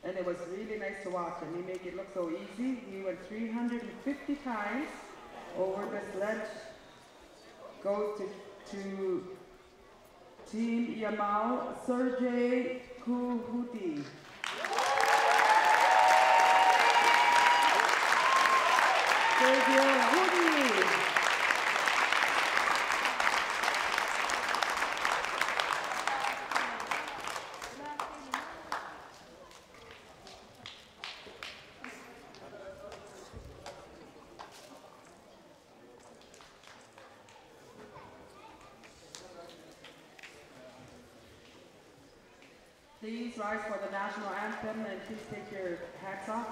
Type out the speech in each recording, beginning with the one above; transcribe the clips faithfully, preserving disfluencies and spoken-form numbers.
And it was really nice to watch, and he made it look so easy. He went three hundred fifty times over the sledge. Goes to, to Team Yamal, Sergey Kuhuti. Sergey Kuhuti. Please rise for the national anthem and please take your hats off.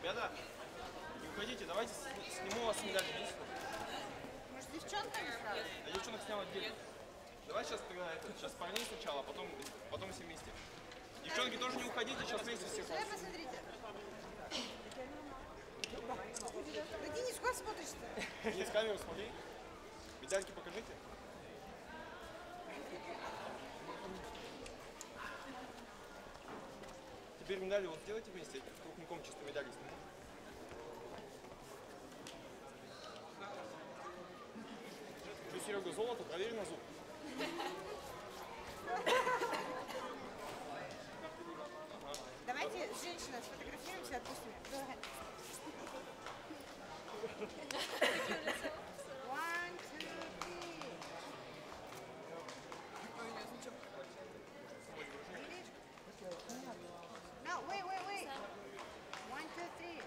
Ребята, не уходите, давайте с- сниму вас медаль. Может, девчонками сразу? А девчонок снял отдельно. Давай сейчас тогда это, сейчас парней сначала, а потом, потом все вместе. Девчонки, тоже не уходите, сейчас вместе всех. Сюда посмотрите. Да, Денис, куда смотришь-то? Денис, в камеру смотри. Медальки покажите. Теперь медали вот сделайте вместе, крупником чисто медали снимите. Что, Серега, золото, проверь на зуб. Давайте, женщина, сфотографируемся, отпустим. One, two, three. No, wait, wait, wait. One, two, three.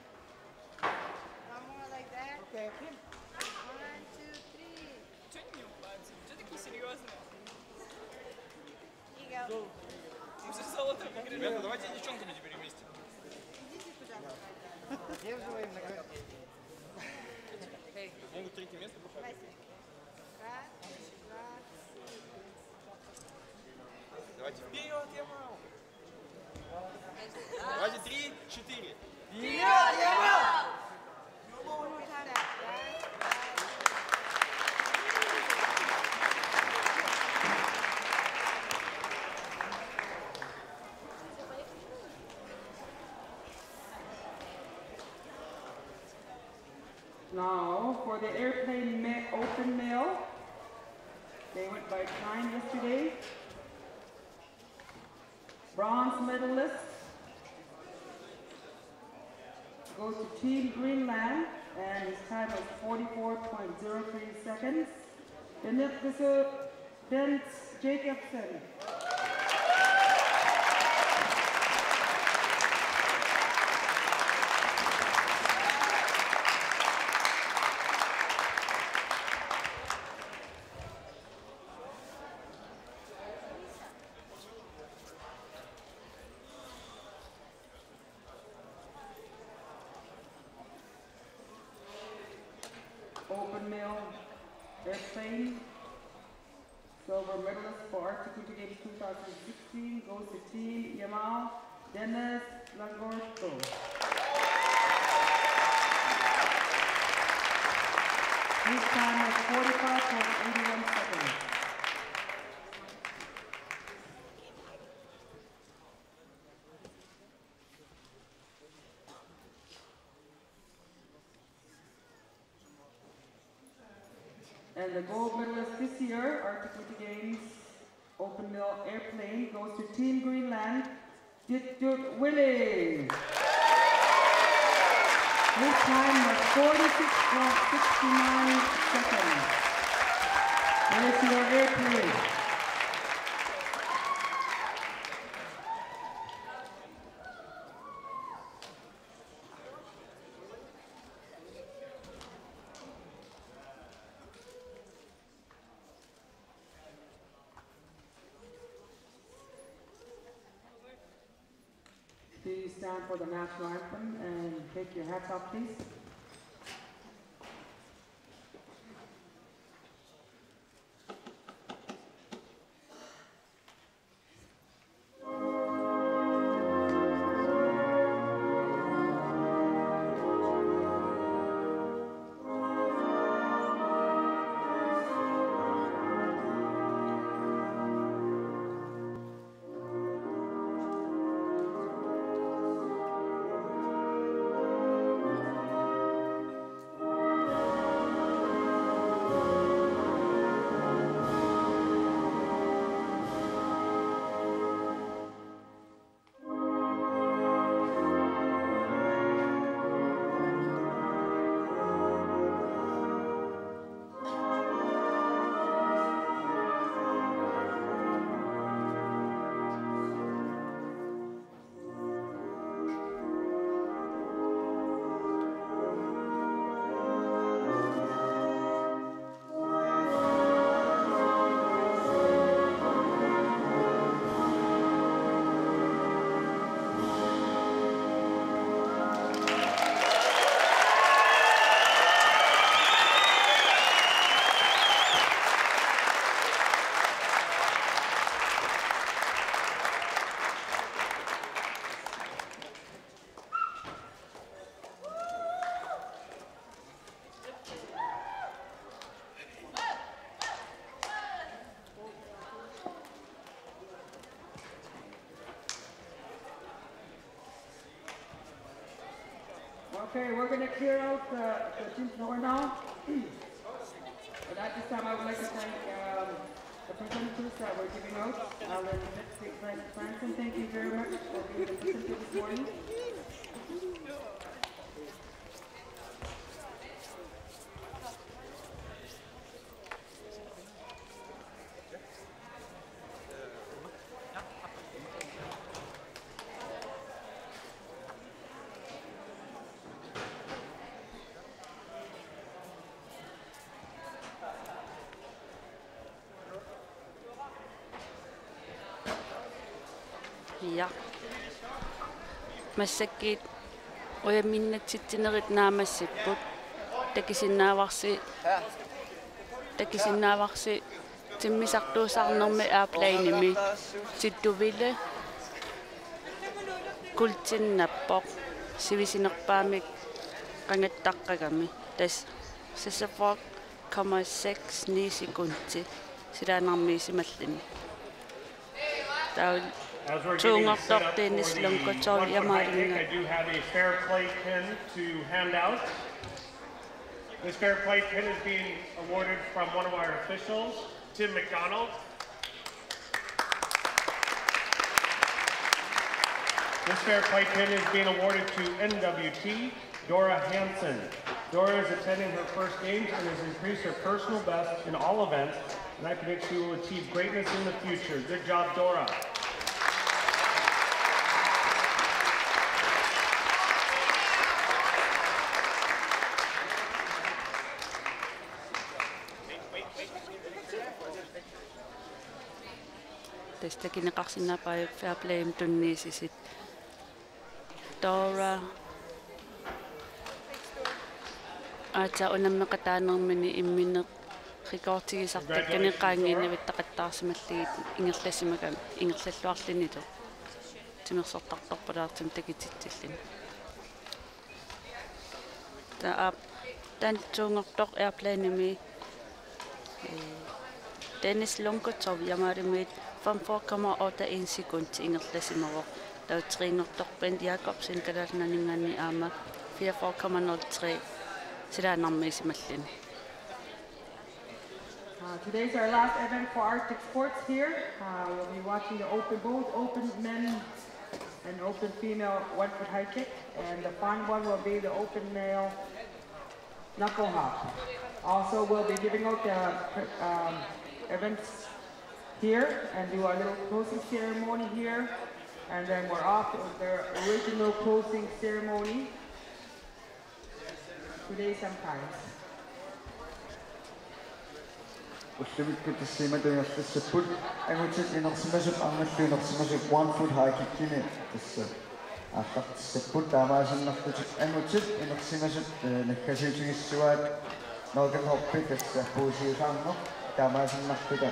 One more like that. Okay, okay. One, two, three. Чё они не улыбаются? Чё такие серьёзные? There you go. Уже золото выиграли. Ребята, давайте девчонками теперь вместе. Идите туда. Держу им на груди. Могут третье место пока. Давайте вперед, Ямал! Давайте три, четыре. Вперёд, Ямал! Now, for the airplane ma- open male, they went by time yesterday. Bronze medalist goes to Team Greenland, and his time was forty-four point zero three seconds. Bent Jacobsen. Open male airplane. Silver medalist for Arctic Winter Games two thousand sixteen goes to Team Yamal, Dennis Langorto. His time was forty-five point eight one seconds. And the gold medalist this year, Arctic Winter Games open male airplane, goes to Team Greenland, Ditjut Willie. His time was forty-six point six nine seconds. There's your airplane. Please stand for the national anthem and take your hats off, please. Okay, we're gonna clear out the, the team floor now. But at this time, I would like to thank, um, the presenters that were giving out. Alan Franson, thank you very much for being the presenter this morning. Ja. Massakkut ujaminnatsitsinerit naammassipput. Takusinnaavarsi, takusinnaavarsi timmisartuusarnermi airplanemi. Ditjut Willie kuultinnappoq sivisunerpaamik qangattaqqagami. Tassa seksogfyrre komma seks ni sekundi silaannarmiisimalluni. Taava tuunngortoq Dennis Langorto Yamalinga. I do have a fair play pin to hand out. This fair play pin is being awarded from one of our officials, Tim McDonald. This fair play pin is being awarded to N W T. Dora Hansen. Dora is attending her first games and has increased her personal best in all events, and I predict she will achieve greatness in the future. Good job, Dora. Tassa takuneqarsinnaapput fair play-mik tunniussasut. Dora Aatsaat unammeqataanermini imminnut rekordtigisartakkani qaangiinnavittaqattaarsimallugit ingerlasimagami ingerlalluarlunilu timersortartorpalaartumik takutitsilluni. Taava aap dansuunngortoq airplanemi, ee, Dennis Lungotov Yamalimit femogfyrre komma otte en sekund ingerlasimavoq. Taava treerngortoq Bent Jakobsen Kalaallit Nunaanni aamma fireogfyrre komma nul tre silaannarmiisimalluni. Uh, today's our last event for Arctic Sports here. Uh, we'll be watching the open, both open men and open female one foot high kick, and the fun one will be the open male knuckle hop. Also, we'll be giving out the um, events here and do our little closing ceremony here, and then we're off to the original closing ceremony today sometimes. Ullumikkut tassa imatut ingerlassapput, angutit inersimasut arnallu inersimasut one foot high kickimi tassa aallartissapput. Taamaasinnarlutik angutit inersimasut, eh, naggasiutigissuaat knuckle hoppi tassa puusiusaarneq, taamaasinnarluta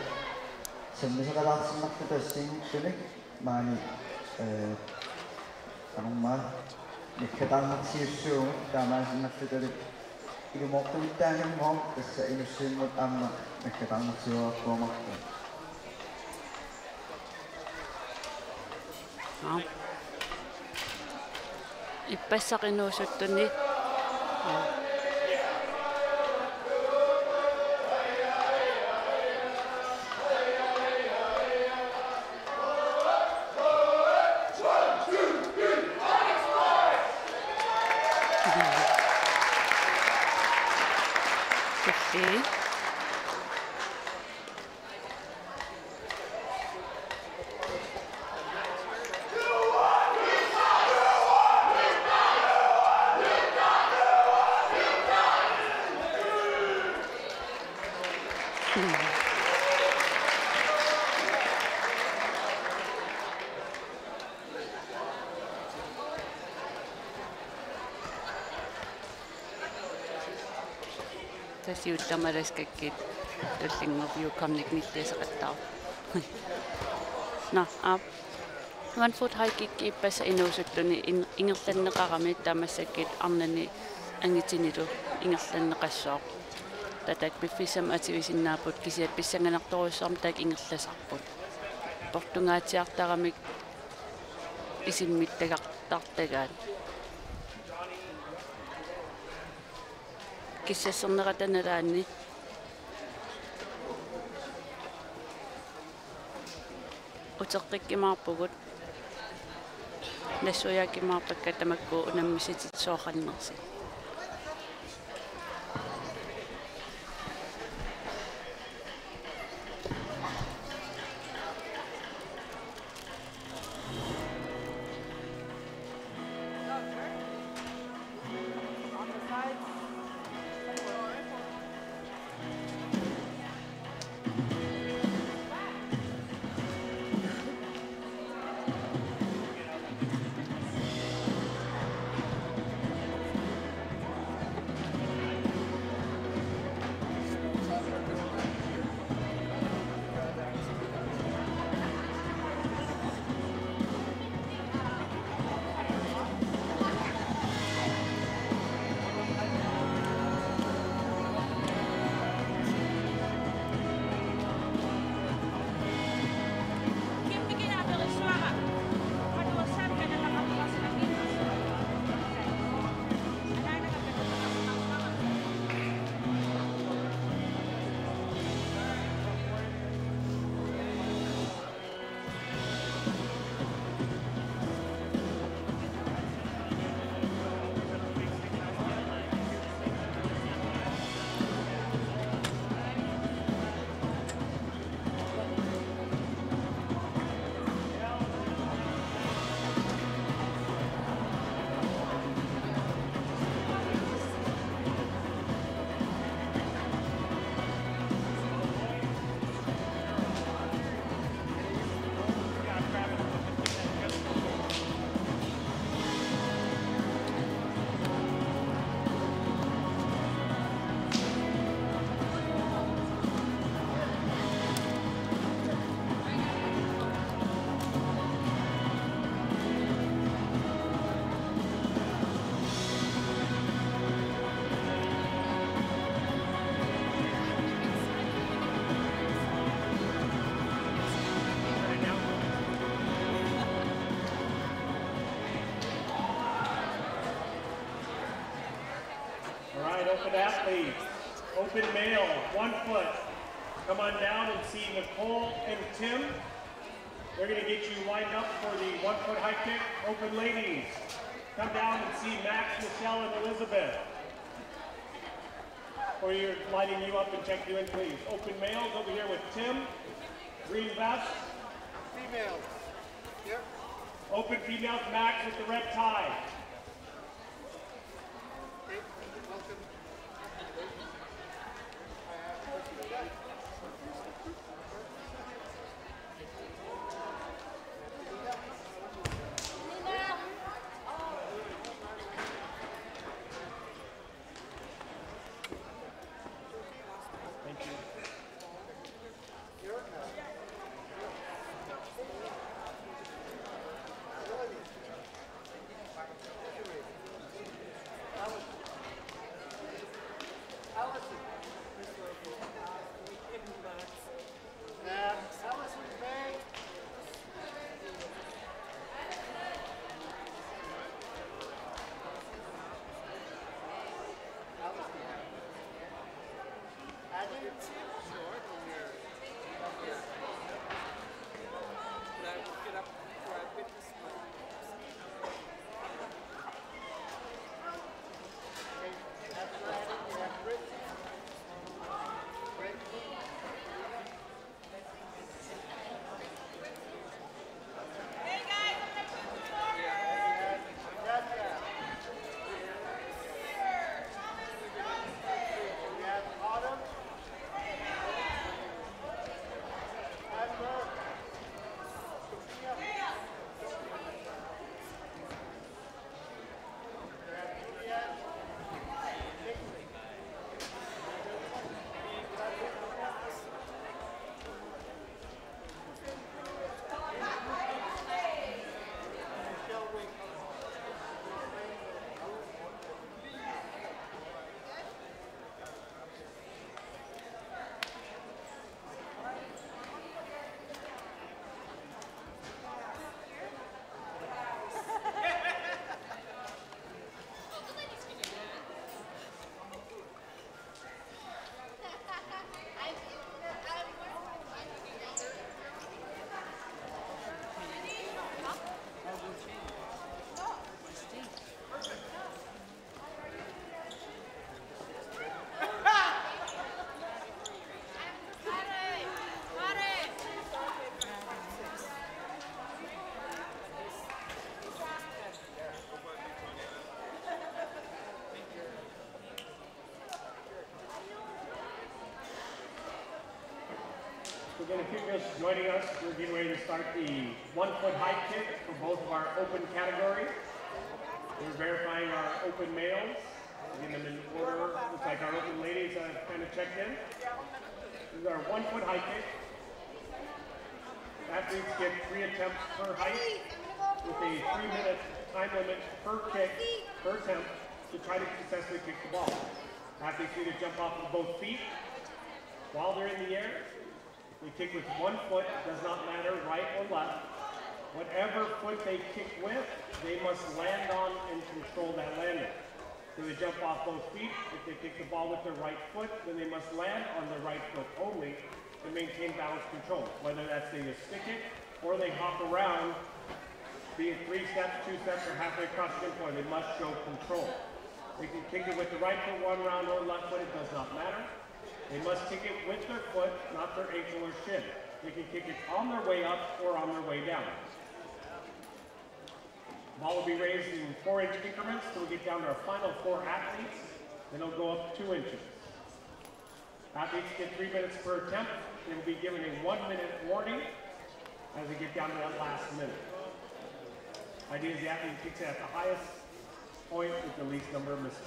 sammisaqalaarsinnarluta assigiinngitsunik maani, eh, qanormaa naggataarnarsiussuugut, taamaasinnarlutalu ilumoortuuttaanngimmat tassa inussivimmut aamma naggataarnarsiuartuumarput. Aa. Ippassaq inuusuttuni. Tulli. Tassa siullermik alaskakkiit tullinnguup Yukon-ip nilliasaqattaarpoq. Nå, aap. One foot high kick ippassaq inuusuttuni in-, ingerlanneqarami, taava massakkut arnani angutinilu ingerlanneqassooq. Taava taakku piffissami atuisinnaapput, kisianni pissanganartorujussuarmik taakku ingerlasarput. Portungaatsiartaramik isimmittagartartagaat. Kissassernerata nalaanni uteqqikkumaarpugut, nassuiaakkumaarpakka tamakku unammisutit sooqannersut. Right, open athlete, open male, one foot. Come on down and see Nicole and Tim. They're going to get you lined up for the one foot high kick. Open ladies, come down and see Max, Michelle, and Elizabeth. Or you're lining you up and check you in, please. Open males over here with Tim, green vest. Females. Yep. Open females, Max with the red tie. Okay, welcome. Again, if you're just joining us, we're getting ready to start the one-foot high kick for both of our open categories. We're verifying our open males, getting them in order. Looks like our open ladies have kind of checked in. This is our one-foot high kick. Athletes get three attempts per height with a three-minute time limit per kick, per attempt, to try to successfully kick the ball. Athletes need to jump off of both feet while they're in the air. They kick with one foot, does not matter right or left. Whatever foot they kick with, they must land on and control that landing. So they jump off both feet. If they kick the ball with their right foot, then they must land on their right foot only and maintain balance control. Whether that's they just stick it or they hop around, be it three steps, two steps, or halfway across the gym floor, they must show control. They can kick it with the right foot one round or left foot, it does not matter. They must kick it with their foot, not their ankle or shin. They can kick it on their way up or on their way down. Ball will be raised in four-inch increments till we get down to our final four athletes. Then it'll go up two inches. Athletes get three minutes per attempt. They will be given a one-minute warning as we get down to that last minute. Idea is the athlete kicks it at the highest point with the least number of misses.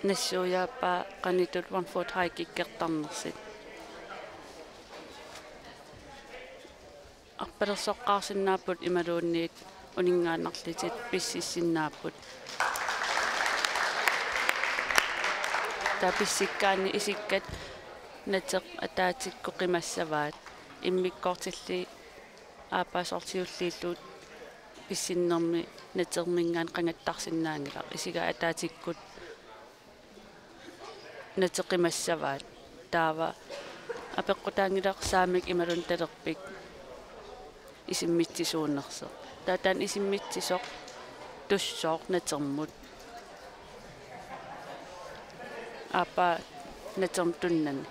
nassuiaappaa qanoq ittut one foot high kickertarnersut. Arpalersoqqaarsinnaapput imaluunniit uninngaannarlutik pississinnaapput. Taava pissikkaanni isikkat nateq ataatikkut qimassavaat, immikkoortillugit aappaa soorlu siulliullugu pissinnermi naterminngaanniit qangattarsinnaanngilaq, isigaat ataatikkut nateq qimassavaat. Taava apeqqutaanngilaq saamik imaluunniit talerpik isimmitsisuunersoq. Taava taanna isimmitsisoq tussooq natermut aappaa natermut tunnani.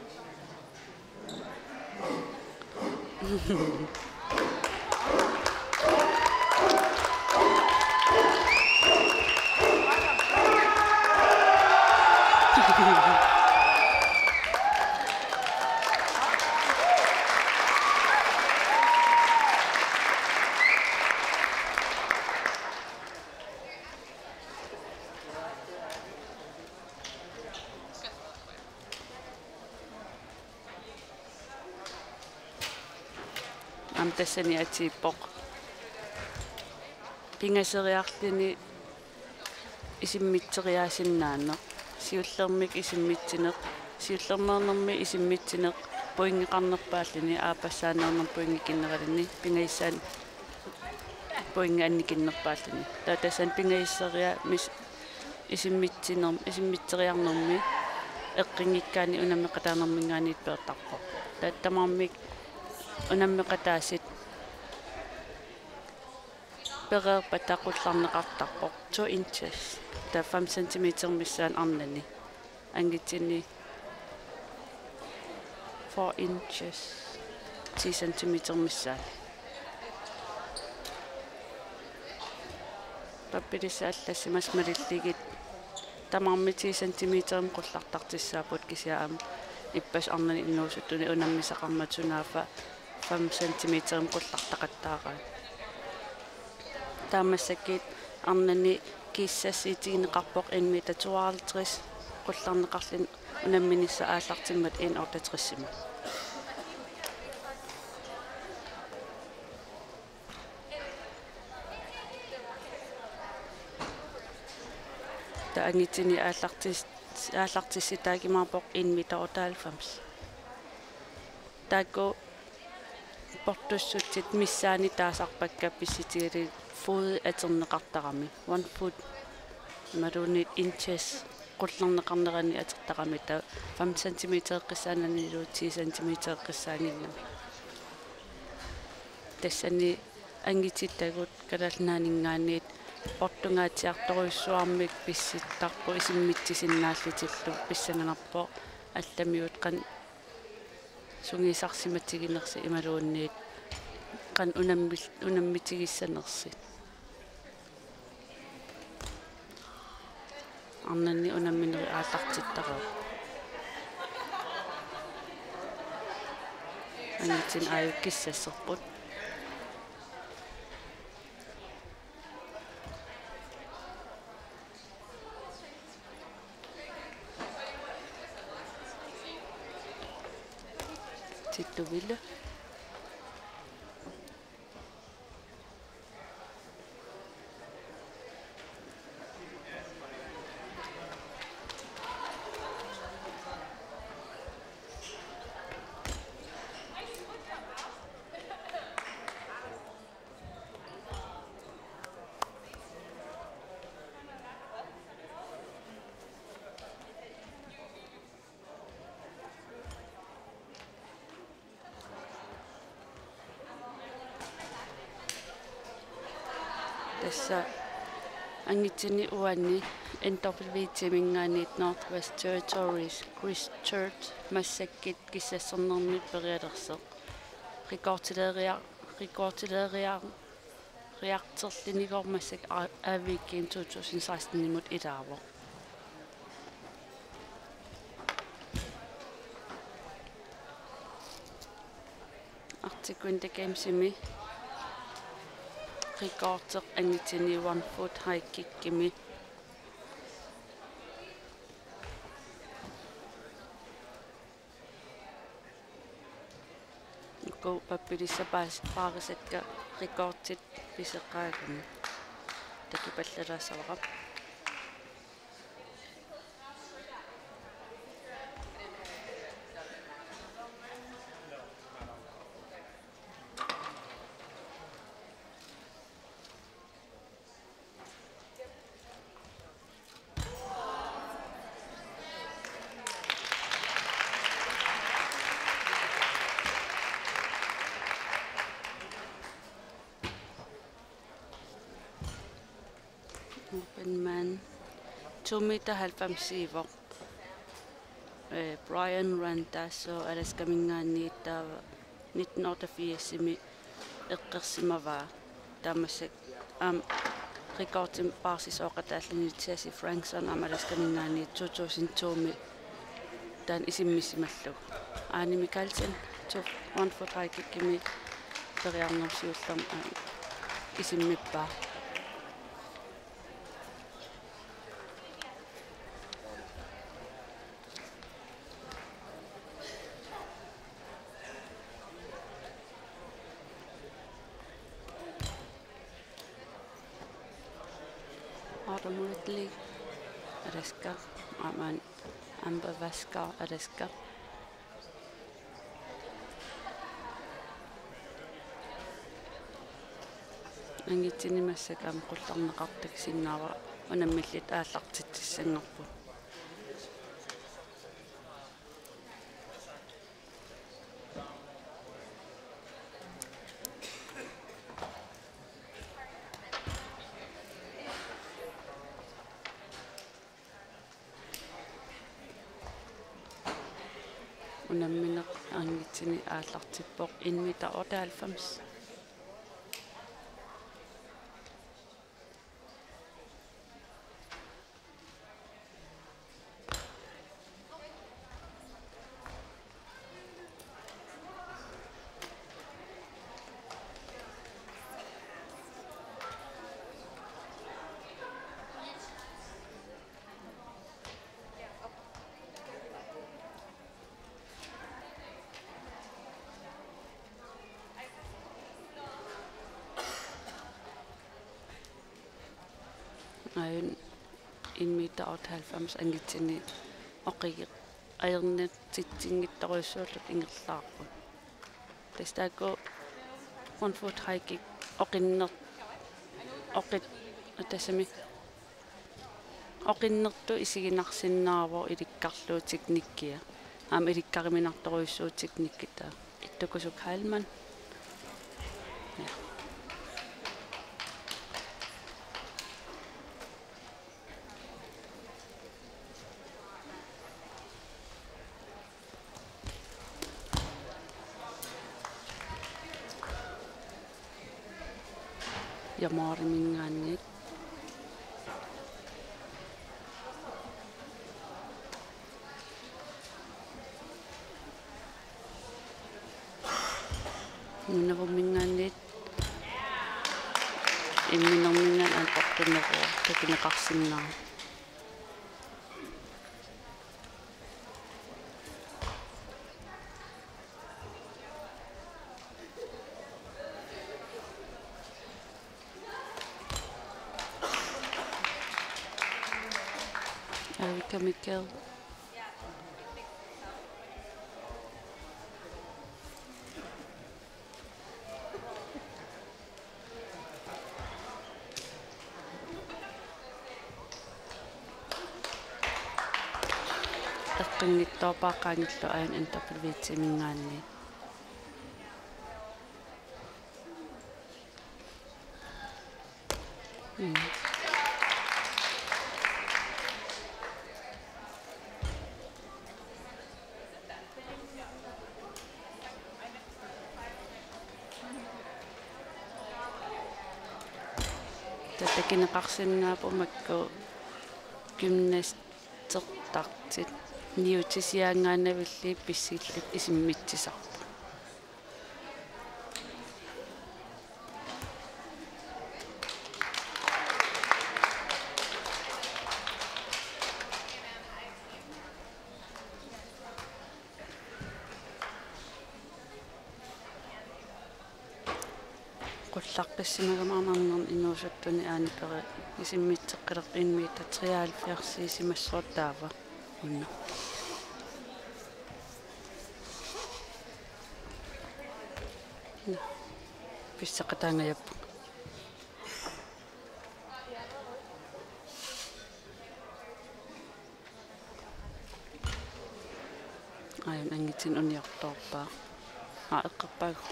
Aamma tassani atuuppoq pingasoriarluni isimmitseriaasinnaaneq. Siullermik isimmitsineq, siullermeernermi isimmitsineq pointeqarnerpaalluni, aappassaaneernermi pointekinneraluni, pingajussaanik pointit annikinnerpaalluni. Taava tassani pingajussoriaammik isimmitsiner-, isimmitseriarnermi eqqunngikkaanni unammeqataanerminngaanniit peertarpoq. Taava tamarmik unammeqataasut pereerpata qullarneqartarpoq two inches. Taava fem centimeter missaani arnani. Angutinni four inches, ti centimeter missaani. Pappilissat allassimasut malillugit tamarmik ti centimeterimik qullartartussaapput, kisianni aamma ippassaq arnani inuusuttuni unammisaqarmat sunaaffa fem centimeterimik qullartaqattaaraat. Taava massakkut arnani kiissassiitigineqarpoq en meter tooghalvtreds, qullarneqarluni unamminissaq aallartimmat en otteogtresimut. Taava angutini aallartis-, aallartissutaajumaarpoq en meter otteoghalvfems. Taakku portussutsit missaanni taasarpakka pissutigalugu footi atorneqartarami. One foot imaluunniit inches qullarneqarnerani atortarami, taava fem centimetereqqissaananilu ti centimetereqqissaannginnami. Tassani angutitagut Kalaallit Nunaanninngaanniit portungaatsiartorujussuarmik pissuttarput, isimmitsisinnaallutillu pissanganarpoq allamiut qanoq sungiusarsimatiginersut imaluunniit qanoq unammil-, unammitigissanersut. Arnani unamminerit aallartittareerput. Angutini aajuku kissasserput. Tituvila. Tassa angutini uani N W T-minngaanniit Northwest Territories, Christchurch, massakkut kissassernermik perialersoq. Rekordileria-, rekordileria-, riarterlunigooq massakkut A-, A V G-mi to tusind seksten-imut ilaavoq. Arctic Winter Gamesimi rekordeq angutini one foot high kickimi Taakku pappilissat paas-, paarisakka rekordit piseqaagami. Takipallalaassavarput. Uben man to meter halvfems siivoq. Eh, Brian Randazzo Alaskaminngaanniit taava nitten otteogfirsimi eqqorsimavaa. Taamassa aamma rekordimik paarsisooqataalluni Jesse Frankson aamma Alaskaminngaanniit to tusind to-mi taanna isimmisimallugu. Aani Mikaelsen, to, one foot high kickimi periarnermi siullermi, aa, isimmippaa. Autumn Ridley, Alaska, aamma Amber Vaskar, Alaska. Angutinit massakkut aamma qullarneqartut takusinnaavara unammillutik aallartitsissanngorput. Unammineq angutini aallartippoq, en meter otteoghalvfems. Aajuna en meter otteoghalvfems angutini oqigi-, ajornartitsinngitsorujussuullutik ingerlaarput. Tassa taakku one foot high kick oqinner-, oqit-, tassami oqinnertut isiginarsinnaavoq ilikkarlugu teknikkia. Aamma ilikkariminartorujussuuvoq teknikki taanna. Ittukusuk Heilmann. Ja. Jamaariminngaanniit. Nunavumminngaanniit. Imminerminngaanniit aamma poortuneruvoq, takuneqarsinnaavoq. Erika Mikkel. Eqqunngitsoorpaa qaangiullugu aajuna N W T-minngaanniit. Mm. Taava takuneqarsinnaapput makku gymnastertartut niutisiaanngaannavillu pissillutik isimmitsisarput. Qullaqqissimagami arnarnerni inuusuttuni Aani Peri isimmitseqqilerpoq en meter treoghalvfjerdsisimassaaq taava. Una. Una. Pisseqataangajappoq. Aajuna angitsineq uniortoorpaa. Aa, eqqarpaagu.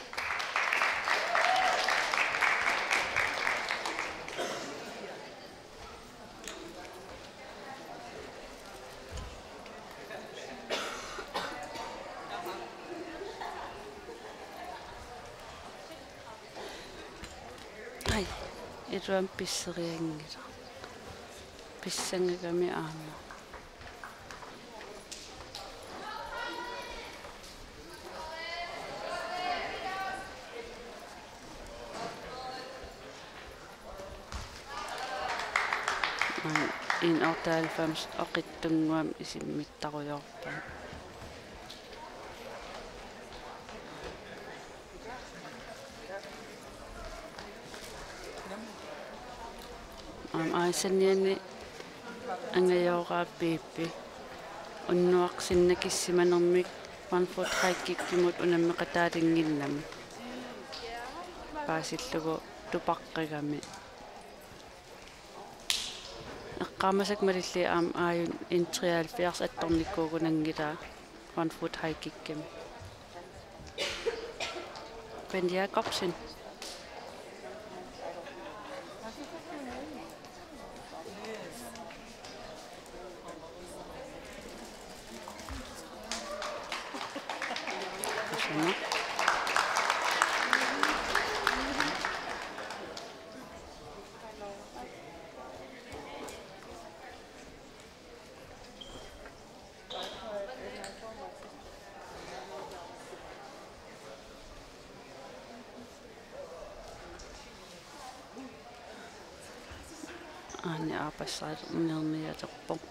Ai, iluamik pisserianngilaq. Pissangagami aamma. Aamma en otteoghalvfems oqitsunnguamik isimmittarujoorpaa. Aamma aajuna saniani angajooraa Piippi. Unnuaq sinnakissimanermik one foot high kickimut unammeqataalinnginnami. Paasillugu tupaqqigami. Eqqaamasakka malillugu aamma aajuna en treoghalvfjerds attornikuugunanngilaa one foot high kickimi. Benny Jacobsen. Aani aapassaalerniarpoq.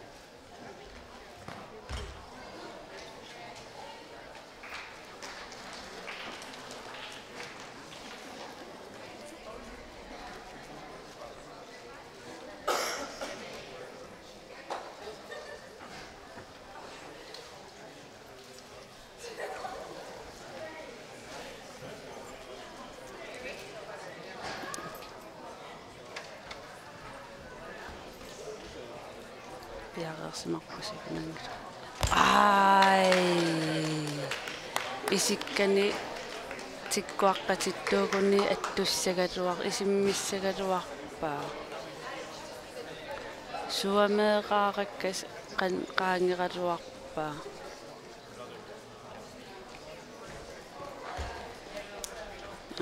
Piareersimarpasinnanngilaq. Ai. Isikkani tikkuaqqatittuuguni attussagaluar-, isimmissagaluarpaa. Suameeraarakkas qan-, qaangeraluarpaa.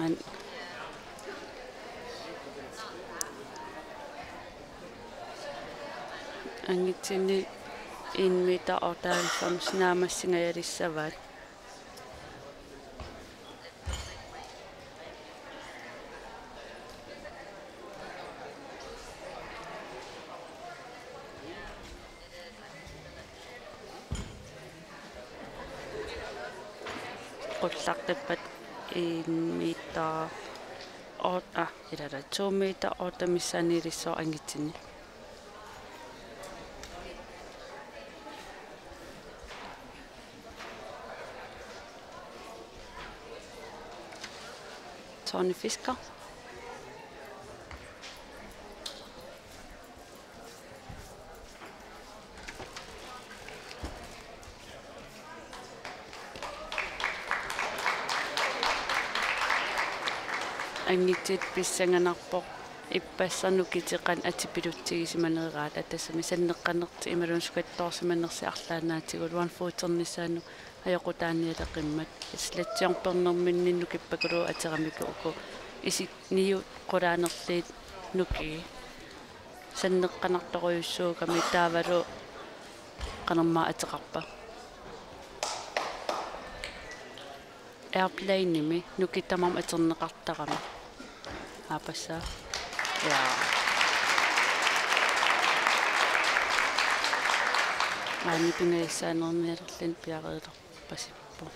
An-, angitsinni en meter otteoghalvfems naammassingajalissavaat. Qullaqqippat en meter otte, ah, ilaa, to meter otte missaaniilissaaq angitsinni. Tony Fisker. Angitsit pissanganarpoq ippassaq nukittoq qanoq atipilutsigisimaneraat, tassami sanneqqanertik imaluunniit sukattoorsimanersut arlaannaatigut one footernissaanut ajoqutaanialeqimmat. Islet Jørgensenimminni nukippakuluuvoq ateramikku uku isit niut qulaanerluit nukii. Sanneqqanartorujussuugami taavalu qanormaa ateqarpa. Airplanemi nukittamam aterneqartarami. Aappassaa. Ja. Aani pingajussaanniarluni piareerpasippoq.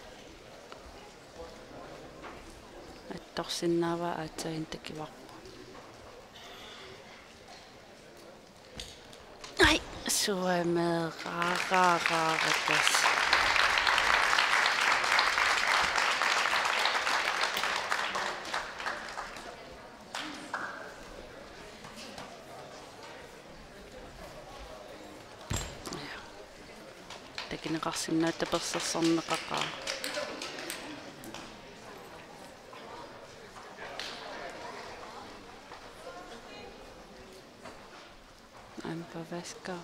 Torsinnaavaa aatsaat takivarput. Ai, suameeraarakas. Takineqarsinnaavoq tapersersorneqaqaaq. Aamma pavaska.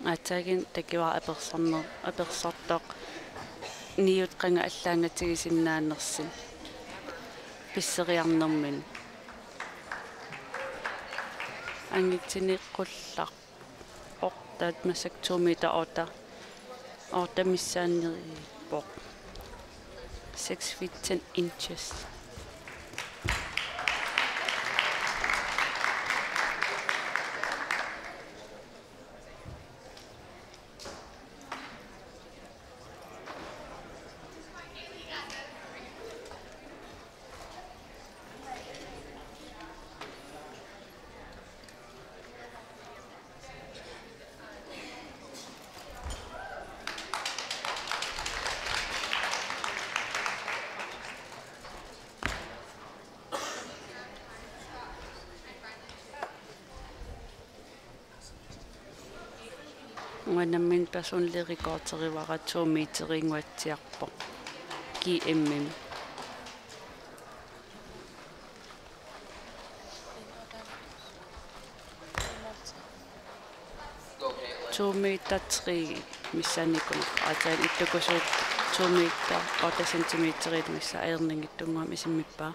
Aatsaaginnaq takivara apersorner-, apersortoq niut qanga allaangatigisinnaanersoq pisseriarnermini. Angitsinni qullaq. Otte, massakkut to meter otte. Otte missaanniippoq. Six feet ten inches. Uanga nammineq personlig rekorderivara to meterinnguatsiarpoq G M-imi. To meter tre missaanniikkumaarpoq. Aatsaat ittukusuut to meter otte centimeterit missaa ajornanngitsunnguamik isimmippaa.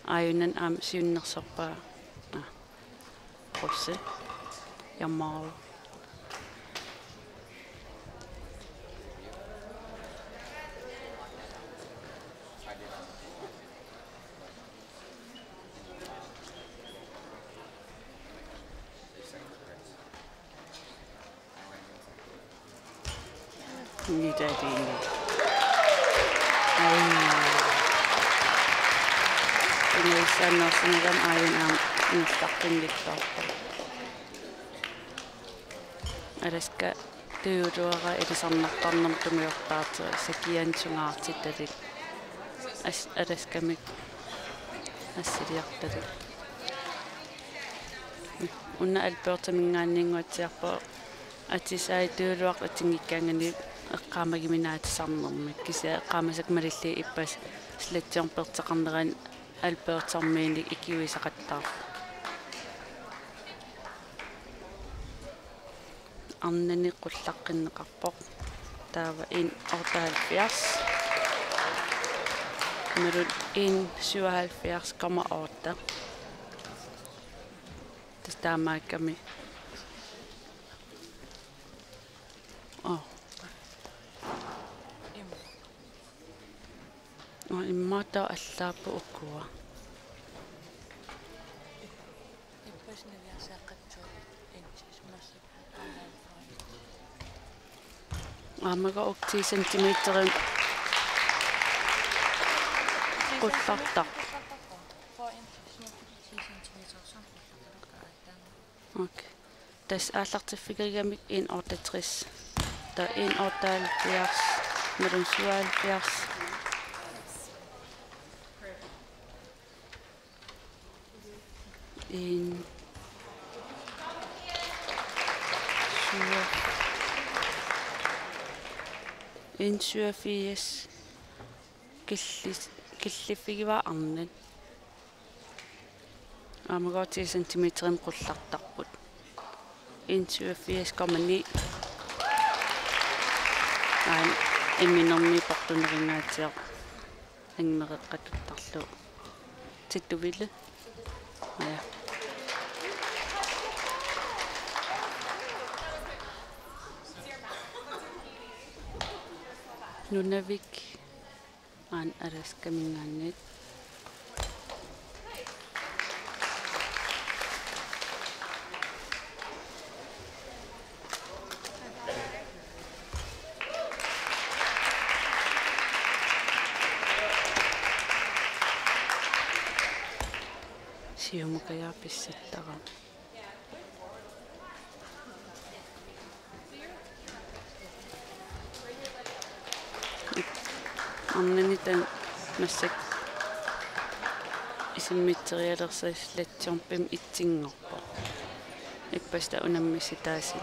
Aajuna aamma siunnersorpaa. Aa. Rossi. Jamal. Nitaliini. Ai. Ingerlaannarsinnaagami aajuna aamma ingerlaqqinnittarpoq. Alaska tujuuluara ilisarnartarnermut tungujortaartoq sakianik sungaartitalik. As-, Alaskamik assiliartalik. Una Albertaminngaanniinnguatsiarpoq atisai tujuuluartut atinngikkaanganik eqqaamagiminaatsisarnermik. Kisianni eqqaamasakka malillugu ippassaq sledgejumpertaqarnerani Albertermiinik ikiuisaqattaarpoq. Arnani qullaqqinneqarpoq. Taava en otteoghalvfjerds. Imaluunniit en syvoghalvfjerds komma otte. Tassa taamaakkami. Aa. Aa, immaqa taava allaapput ukua. Aamma uku ti centimeterimik qullartarpoq. Okay. Tassa aallartiffigigamikku en otteogtres. Taava en otteoghalvfjerds, mellem syvoghalvfjerds. En syv-, en syvogfirs. Killi-, killiffigivaa arnat. Aamma uku ti centimeterimik qullartarput. En syvogfirs komma ni. Aamma imminermi portuneringaatsiaq. Angmereqqatuttarlugu. Tituvili. Aja. Nunavik. Aamma Alaskaminngaanniit. Siumukajaaq pissuttarami. Arnani taanna massakkut isimmitserialersi latjorpim itsinngorpoq. Ippassaq unammissutaasut.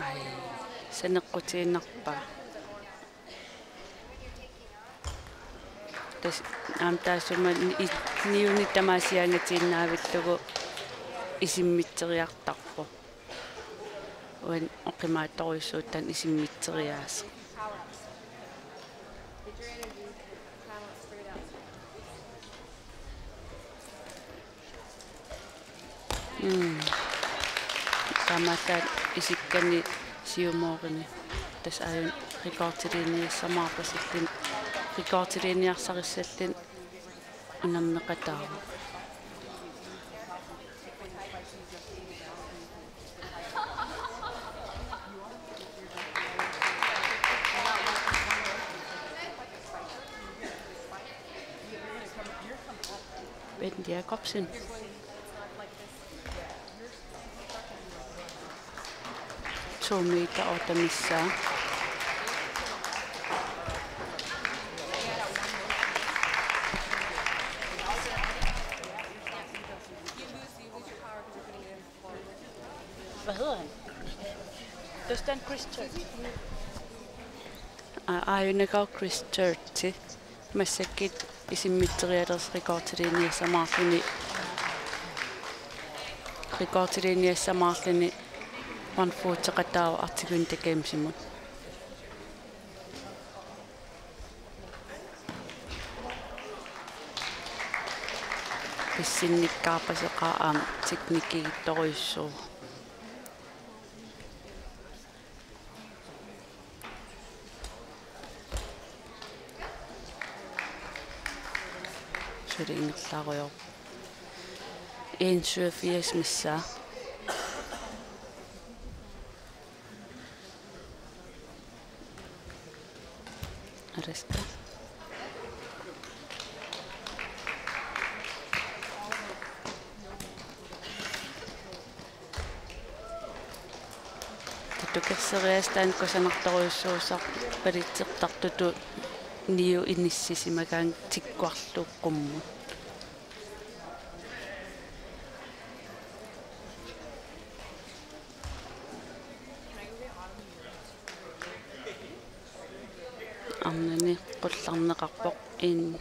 Ai, saneqqutiinnarpaa. Tassa aamma taassuma ni-, niuni tamaasiaangatiinnaavillugu isimmitseriartarpoq. Uani oqimaatsorujussuuvoq taanna isimmitseriaaseq. Mm. Taamaallaat isikkani siumoorini. Tassa aajuna rekordiliiniassamaarpasilluni. Rekordiliiniarsarissalluni unammeqataavoq. Bent Jakobsen. To meter otte missaa. Hvad hedder han? Dustin Chris Church. Aa, aajuna Chris Church. Massakkut isimmitserialersi rekordiliiniassamaarluni. Rekordiliiniassamaarluni one forty-qataavoq Arctic Winter Gamesimut. Pissinnikkaarpaseqaaq aamma teknikkigiittorujussuuvoq. Suli ingerlaarujoorpoq. En syvogfirs missaa. Alaska. Tatukerserias taanna kusanartorujussuusarpoq palitsertartutut niu inissisimagaangat tikkuarlugu qummut. Arnani qullarneqarpoq en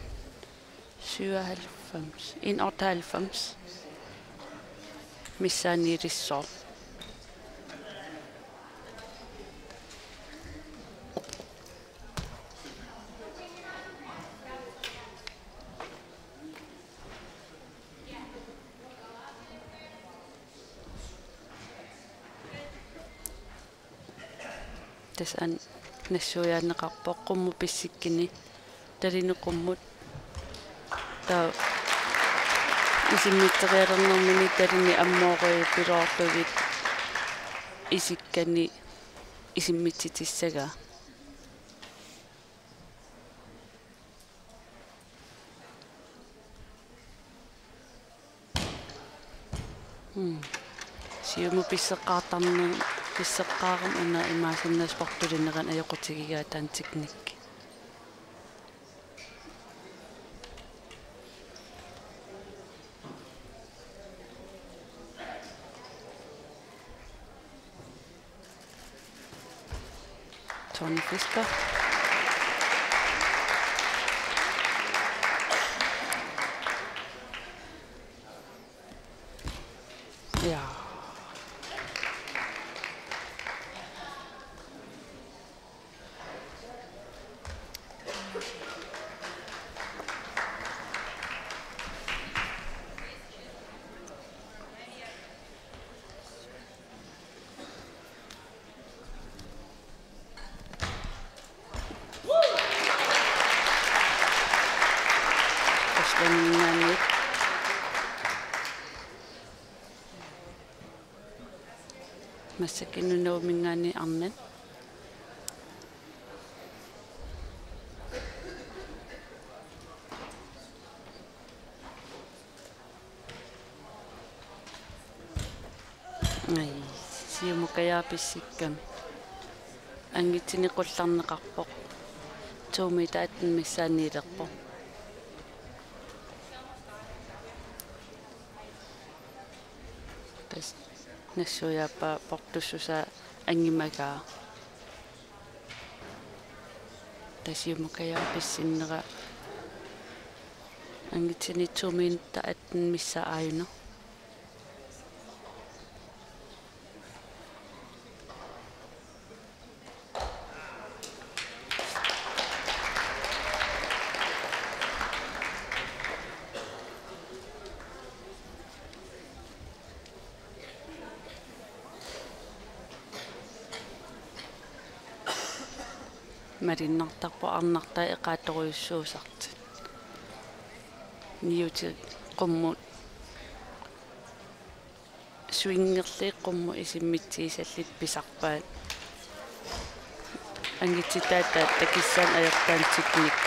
syvoghalvfems, en otteoghalvfems. Missaaniilissooq. Tassa aamma nassuiaanneqarpoq qummut pissikkuni, talini qummut. Taava isimmitserialernermini talini ammoorujuppiloorlugit isikkani isimmitsitissagaa. Mm. Siumut pisseqqaartarneq, pisseqqaarami una imaassinnaavoq sportulinerani ajoqutigigaat taanna teknikki. Tony Fisker. Ja. Qassuminngaanniit. Massakkut Nuumminngaanniit arnat. Ai, siumukajaaq pissikkami. Anngutini qullarneqarpoq. To meter atten missaaniilerpoq. Tassa nassuiaappaa portussusaa angumagaa. Tassa siumukajaaq pissinnera anngutini to meter atten missaa aajuna. Malunnartarpoq arnartai eqaattorujussuusartut. Niutit qummut swingerlugit qummut isimmitsigisallutik pisarpaat. Angutit taakku taakku kissaanni ajortaanni teknik.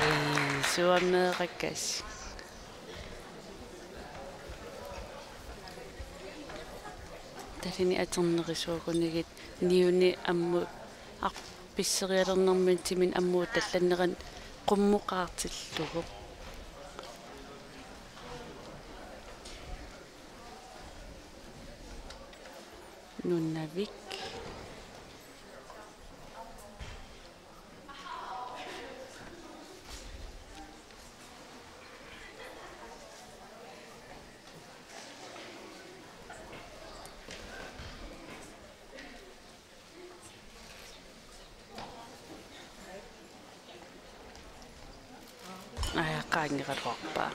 Ii, suameerakasik. Tallimat atornerusukkunnagit niuni ammut ar-, pisserialernermini timinni ammut tallannerani qummukaartillugu. Nunavik. Aja, qaangeqaluarpaa.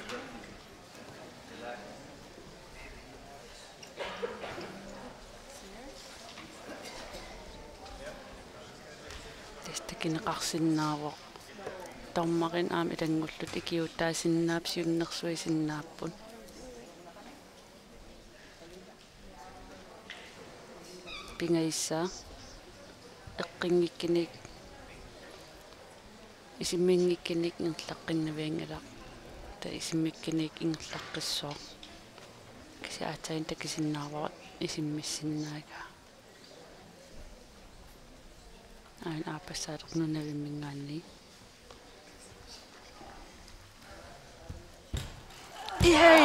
Tassa takuneqarsinnaavoq. Dommerinik aamma ilanngullutik ikiuuttaasinnaavoq, siunnersuisinnaapput. Pingajussaa eqqunngikkunik, isimminngikkunik ingerlaqqinnavianngilaq. Taava isimmikkuniuk ingerlaqqissooq. Kisianni aatsaat takusinnaavara isimmissinnaagaa. Aana aappassaateq Nunavimminngaanniit. Ihai!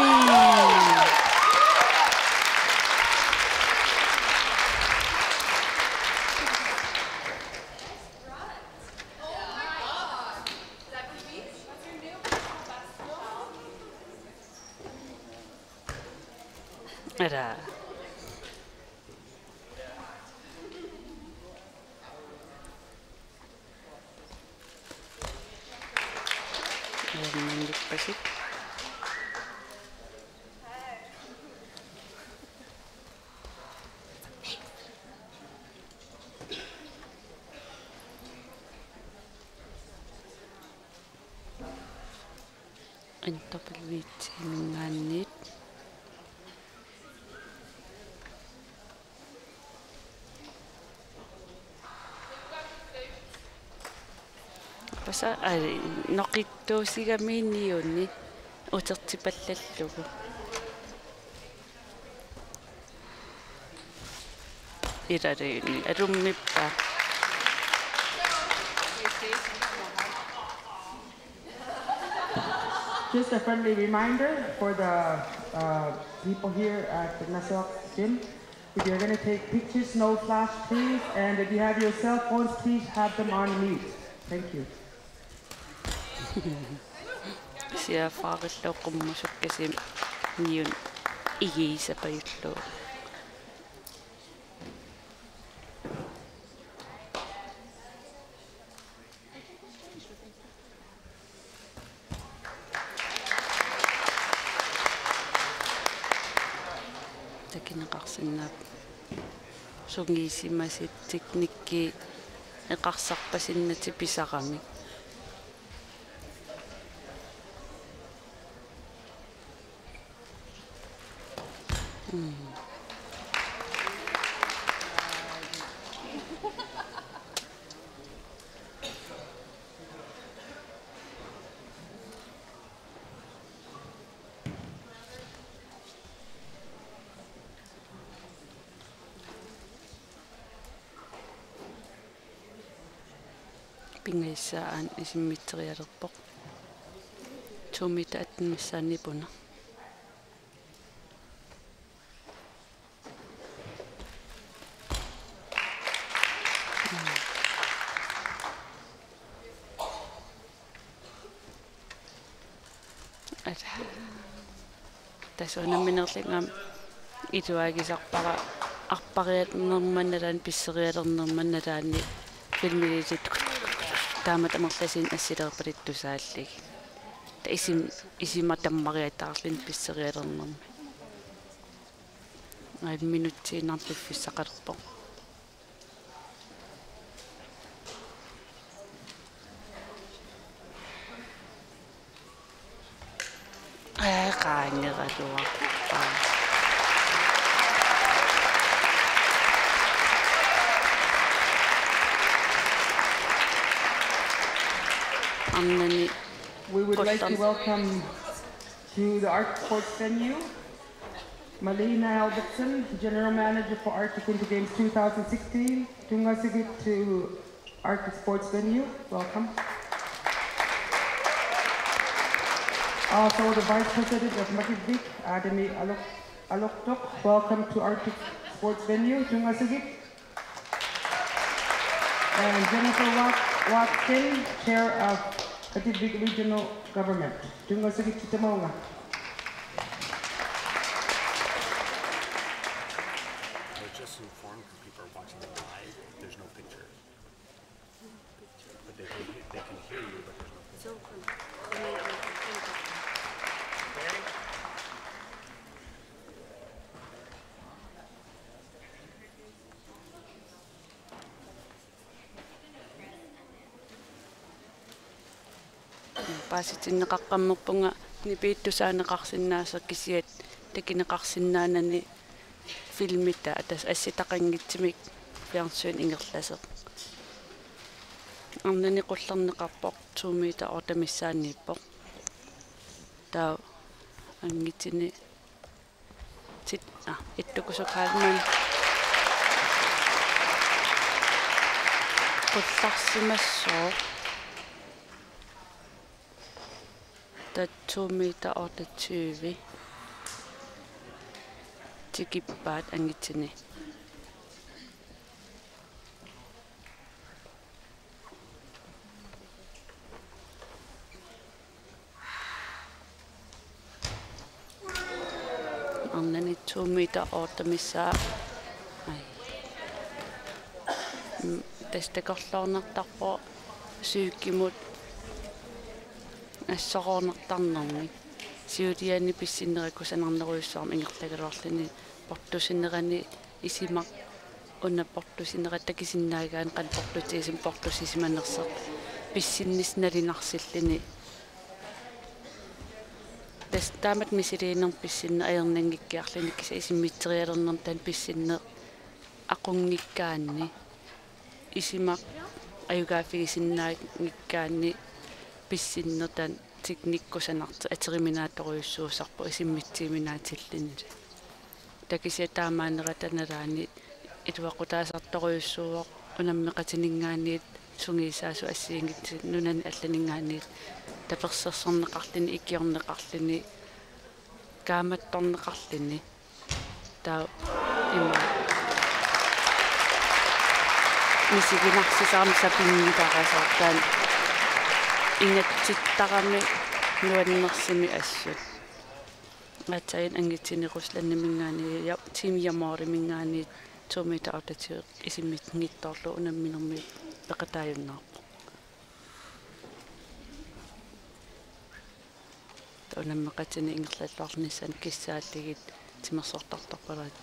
Ara. Aamma nippasik. N W T-minngaanniit. Pasa, ai, noqittuusigami niuni utertipallallugu. Ilaluunniit alummippaa. Just a friendly reminder for the uh, people here at the Nasoaq gym. If you're going to take pictures, no flash, please. And if you have your cell phones, please have them on mute. Thank you. Siaffaarillu qummusukkasimi niuni igiisapajullu. Takuneqarsinnaapput sungiusimasut teknikki eqarsarpasinnatik pisaramik. Mm. Ungasissaa aamma isimmitserialerpoq. To meter atten missaaniipput una. Ata. Tassa unamminerlunga aamma iluagisarpara arparialernerma nalaani pisserialernerma nalaani filmiliisit taamatut amerlasuunik assilerpaluttusaallugit. Taava isima, isima tammariataarluni pisserialernerma. Aamma minutsiinnartoq piffissaqalerpoq. Aa, qaangerusuppara. Arnani. We would like to welcome to the Arctic Sports Venue, Malina Albertson, General Manager for Arctic Winter Games two thousand sixteen. Tunngassuseqarput to Arctic Sports Venue. Welcome. Also, the Vice President of Matitvik, Adami Alok-, Aloktok. Welcome to Arctic Sports Venue. Tunngassuseqarput. And Jennifer Wat-, Watkin, Chair of Matitvik Regional Government. Tunngassuseqarput tamaanga. We're just informed because people are watching live, there's no pictures. But they can, they can hear you, but there's no pictures. Paasitinneqaqqammerpunga nipiittusaaneqarsinnaasoq kisiat takuneqarsinnaanani filmita tassa assutaqanngitsumik fjernsyni ingerlasoq. Arnani qullerneqarpoq to meter otte missaaniippoq. Taava anngutini Tit-, ah, Ittukusup Kalman. Qullarsimassooq. Taava to meter otteogtyve. Tikippaat anngutini. Arnani to meter otte missaa. Ai. Mm, tassa takorloornartarpoq psykimut assoroornartarnermik. Siuliani pissinneq kusanarnerujussuarmik ingerlagaluarluni portusinerani isumaq una portusinerata takusinnaagaanni qanoq portutigisumik portusisimanersoq pissinissaq nalunarsilluni. Tassa taamatut misiliinermut pissinneq ajornanngikkiarluni kisianni isimmitserialernermut taanna pissinneq aqunngikkaanni isumaq ajugaaffigisinnaanngikkaanni pissinneq taanna teknik kusanartoq ateriminaattorujussuusarpoq isimmitsiuminaatillunilu. Taava kisianni taamaannerata nalaani iluaqutaasartorujussuuvoq unammeqatininngaanniit sungiusaasut assigiinngitsut nunani allaninngaanniit tapersersorneqarluni ikiorneqarluni kaammattorneqarluni. Taava ima misiginarsisaramik sapinngilarasartaan ingatsittarami nuannersumik assut. Aatsaat anngutini Ruslandiminngaanniit ja Team Jamoriminngaanniit to meter otteogtyve isimminngitsoorlugu unamminermi peqataajunnaarpoq. Unammeqatini ingerlalluarnissaanut kissaallugit timersortartorpalaat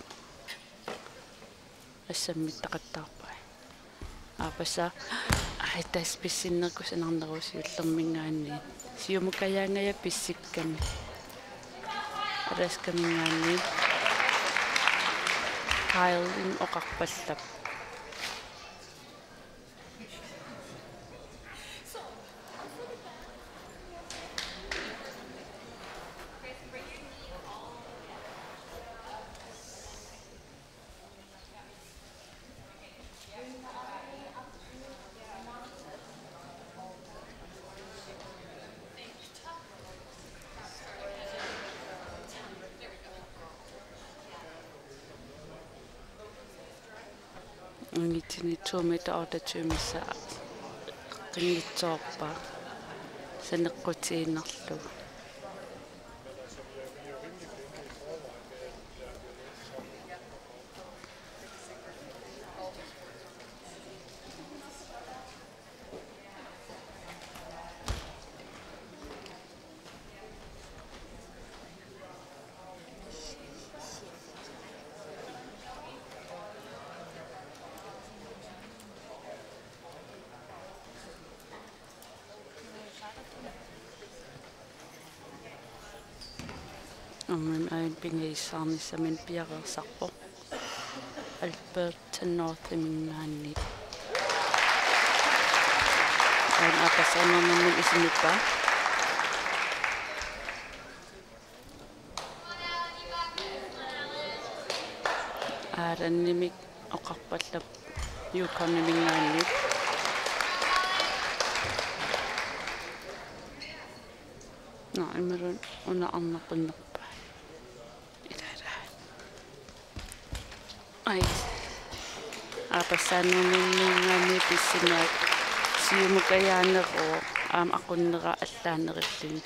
assammittaqattaarpai. Aappassaa, ai, tassa pissinneq kusanarneruvoq siullerminngaanniit. Siumut kajaangajap pissukkami. Alaskaminngaanniit. Kyle-imut oqarpallap. Unitsinni to meter otteogtyve missaa qinngitsoorpaa saneqqutiinnarlugu. Aamma aajuna pingajussaanissaminut piareersarpoq. Alberta Northiminngaanniit. Aajuna aappassanermut isimippaa. Aalannimik oqarpallap Yukoniminngaanniit. Nå, imaluunniit una arnaq qinnerpaa. Ila, ila. Ai. Aappassanermininngaanniit pissinnaat siumukajaaneruvoq aamma aqunnera allaanerilluni.